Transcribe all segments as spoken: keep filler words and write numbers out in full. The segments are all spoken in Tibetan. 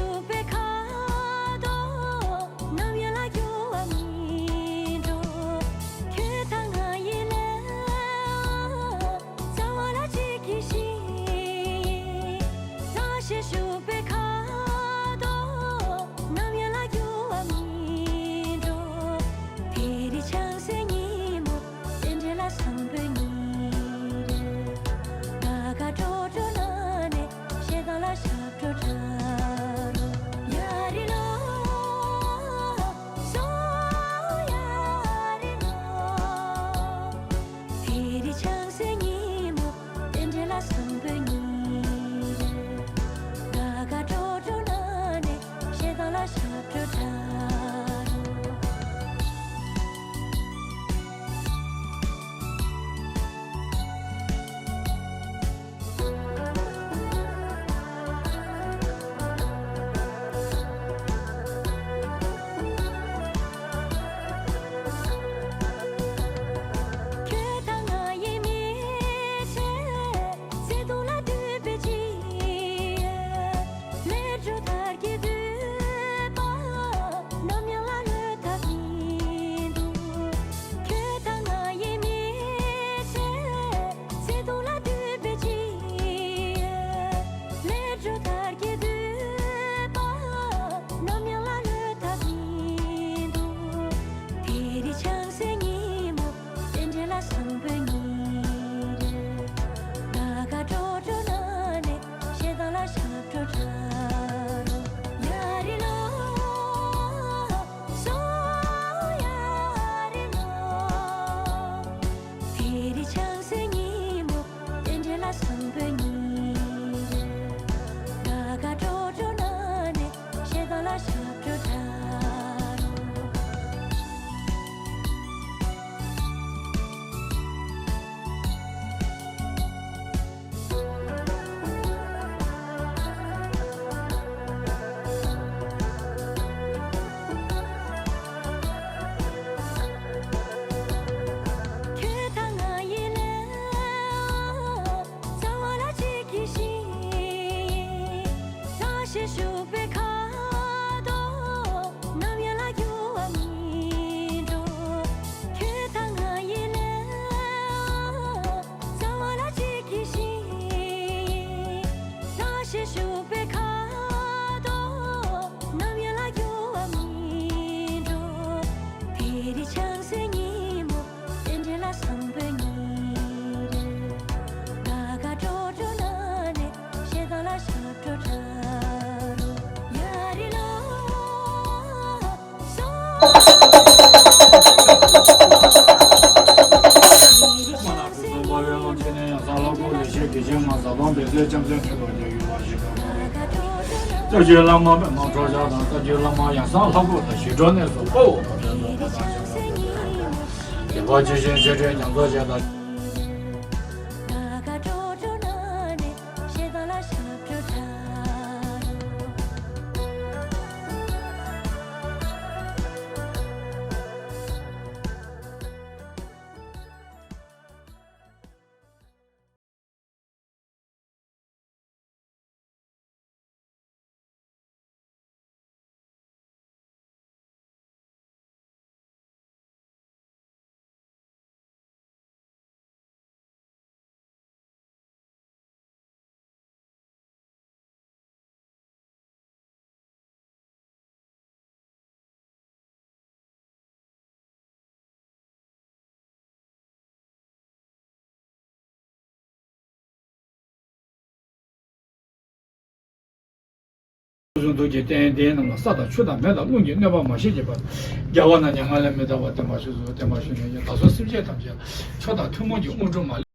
བཞུགས་པའི་ཁ་དོག་ནམ་ཡང་ལ་འགྱུར་བ་མི་འགྲོ། ཁྱོད་དང་ང་ཡི་ལས་རྩ་བ་ལ་གཅིག་གི་ཞིང་། ལྷ་ཞིག་བཞུགས་པའི་ཁ་དོག་ནམ་ཡང་ལ་འགྱུར་བ་མི་འགྲོ། དེ་རིང་བྱང་སེམས་ཉིན་མོ། དེ་འདྲ་ལ་བཟང་པོའི་ཉིན་རེ། དགའ་དགའ་སྤྲོ་སྤྲོ་ན་ནས་ཞེ་སྡང་ལ་ཞབས་བྲོ་འཁྲབ་རོགས། ཡ་རི་ལོ། སོ་ཡ་རི་ལོ། དེ་རིང་བྱང་སེམས་ཉིན་མོ། དེ་འདྲ་ལ་བཟང་པོའི་ཉིན་རེ། དགའ་དགའ་སྤྲོ་སྤྲོ་ན་ནས་ཞེ་སྡང་ལ་ཞབས་བྲོ་འཁྲབ་རོགས། ཁྱོད་དང་ང་ཡི་མི་ཚེ། བརྩེ་དུང་ལ་འདུད་པའི་ཕྱིར། ལས་འཕྲོ་མཐར་གྱིས་བསྡུས་པ། ནམ་ཡང་ལ་ལྷོད་ཐབས་མི་འདུག་ཁྱོད་དང་ང་ཡི་མི་ཚེ། བརྩེ་དུང་ལ་འདུད་པའི་ཕྱིར། ལས་འཕྲོ་མཐར་གྱིས་བསྡུས་པ། ནམ་ཡང་ལ་ལྷོད་ཐབས་མི་འདུག་དེ་རིང་བྱང་སེམས་ཉིན་མོ། དེ་འདྲ་ལ་བཟང་པོའི་ཉིན་རེ། དགའ་དགའ་སྤྲོ་སྤྲོ་ན་ནས་ཞེ་སྡང་ལ་ཞབས་བྲོ་འཁྲབ་རོགས། ཡ་རི་ལོ། སོ་ཡ་རི་ལོ། དེ་རིང་བྱང་སེམས་ཉིན་མོ། དེ་འདྲ་ལ་བཟང་པོའི་ཉིན་རེ། དགའ་དགའ་སྤྲོ་སྤྲོ་ན་ནས་ཞེ་སྡང་ལ་ཞབས་བྲོ་འཁྲབ་རོགས། ཁྱོད་དང་ང་ཡི་ལས། རྩ་བ་ལ་གཅིག་གི་ཞིང་། ལྷ་ཞིག་བཞུགས་པའི་ཁ་དོག་ནམ་ཡང་ལ་འགྱུར་བ་མི་འགྲོ། ཁྱོད་དང་ང་ཡི་ལས། རྩ་བ་ལ་གཅིག་གི་ཞིང་། ལྷ་ཞིག་བཞུགས་པའི་ཁ་དོག་ནམ་ཡང་ལ་འགྱུར་བ་མི་འགྲོ། དེ་རིང་བྱང་སེམས་ཉིན་མོ། དེ་འདྲ་ལ་བཟང་པོའི་ཉིན་རེ། དགའ་དགའ་སྤྲོ་སྤྲོ་ན་ནས་ཞེ་སྡང་ལ་ཞབས་བྲོ་འཁྲབ་རོགས། ཡ་རི་ལོ། སོ་ཡ་རི་ལོ། ས་ལྷ་སྐུ་ལས་ཞེས་དགེ་ཆེན་མ་ཟབ་དང་འབད་རྩལ་ལྕམ་ཚན་ཁྲི་ལོ་བརྒྱ་ཡུལ་བ་ཞིག་དང་། རྩ་བརྒྱུད་བླ་མ་པདྨ་གྲོལ་ཆགས་དང་། རྩ་བརྒྱུད་བླ་མ་ཡང་གསང་ལྷ་སྐུ་དང་ཞི་ཁྲོ་གནས་སུ་དཔའ་བོ་དང་ལྡན་སོགས་པ་དང་ཞབས་བྲོ་འཁྲབ། བདེན་པ་ཇི་བཞིན་ཤེས་བྱའི་ཉམས་རྟོགས་བྱས་དང་། ཚུལ་བཟུང་དུས་ཀྱི་རྟེན་དེ་རྣམས་ལ་ས་དང་ཆུ་དང་མེ་དང་རླུང་གི་གནོད་པ་མ་བྱེད་ཅིག་པར། རྒྱལ་བ་རྣམས་ཀྱི་སྔགས་ལས་མི་འདའ་བར་བསྟན་པ་ཞུས་སོ། བསྟན་པ་ཞུས་ནས་བདག་སོགས་སེམས་ཅན་ཐམས་ཅད་ལ་མཆོག་དང་ཐུན་མོང་གི་དངོས་གྲུབ་མ།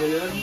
Hoşçakalın.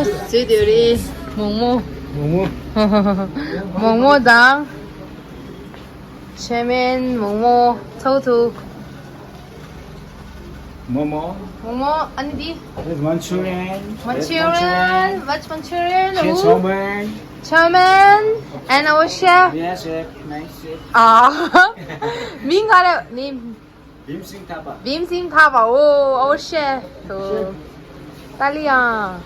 བཟོས་དེ་རེད། མོག་མོག་མོག་མོག་མོག་མོག་དང་། ཆེ་མེན། མོག་མོག་ཚོགས་ཚུགས། Momo. མོག་མོག་ཨ་ནི་འདི། This Manchurian. Manchurian. What's Manchurian? Cheese, oh, Manchurian. Chow mein. And our chef. Yes, chef. Nice chef. ཨ། མིང་ག་རེ་ནི། Bhim Singh Thapa. Bhim Singh Thapa. Oh, our chef. So, Italian.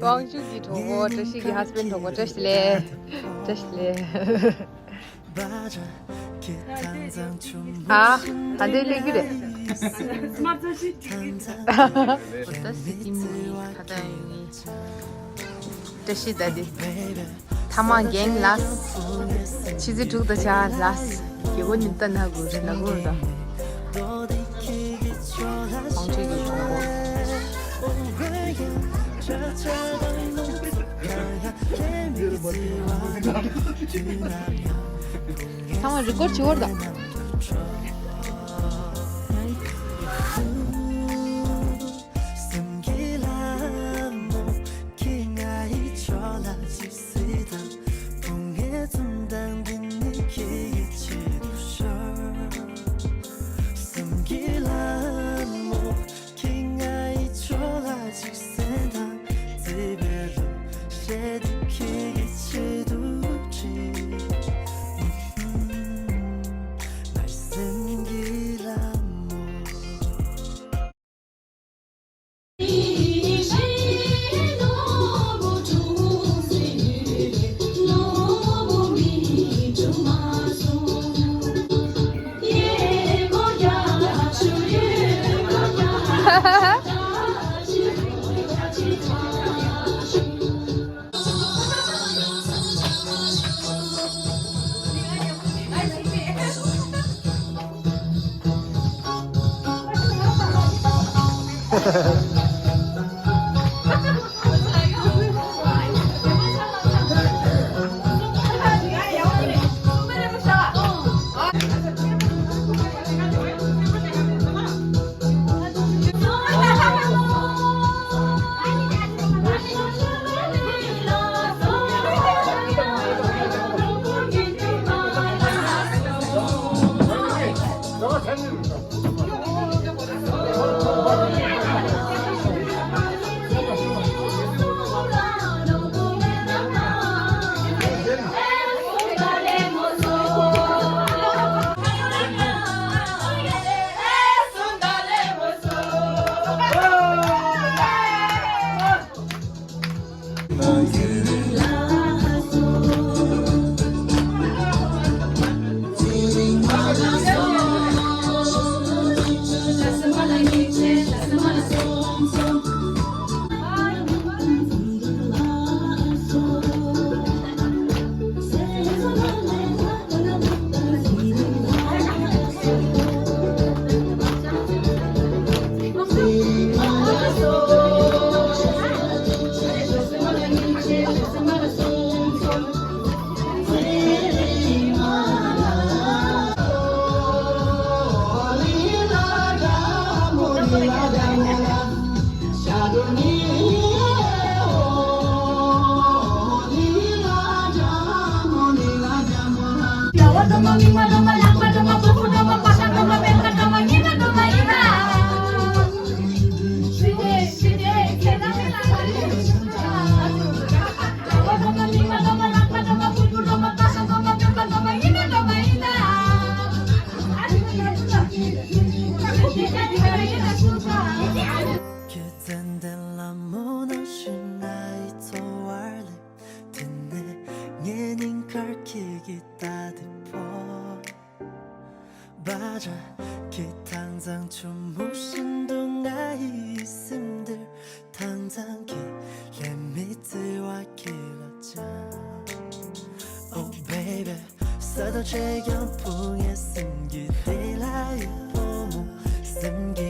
དབང་ཕྱུག་གི་གྲོགས་པོ་བཀྲ་ཤིས་ཀྱི་husband གྲོགས་པོ་བཀྲ་ཤིས་ལེ། བཀྲ་ཤིས་ལེ། ཨ། ད་འདི་སླེབས་ཀྱི་རེད། ད་སི་ཀིམ་གྱི་ཁ་ཏ་ཡིན། བཀྲ་ཤིས་ད་འདི། ཐ་མ་རྒན་ལགས། ཆི་ཟི་དྲུག་ད་ཆ་ལགས། རྒྱལ་པོ་ཉིད་ལྟ་ན་དགོས་རེད་ན་དགོས་རེད་ད། དབང་ཆོས་ཀྱི་གྲོགས་པོ། ཚང་མ་རི་ཀོར་བྱེད་བར་ད། དྭངས་གཙང་གི་ལྷད་མེད་བརྩེ་བ་ཁྱེད་ལ་སྦྱར། Oh baby། ས་དང་ཆ་ཡང་ཕུང་ངའི་སེམས་ཀྱི་གཏིང་ལ་ཡོད་བུ་མོ། སེམས་ཀྱི་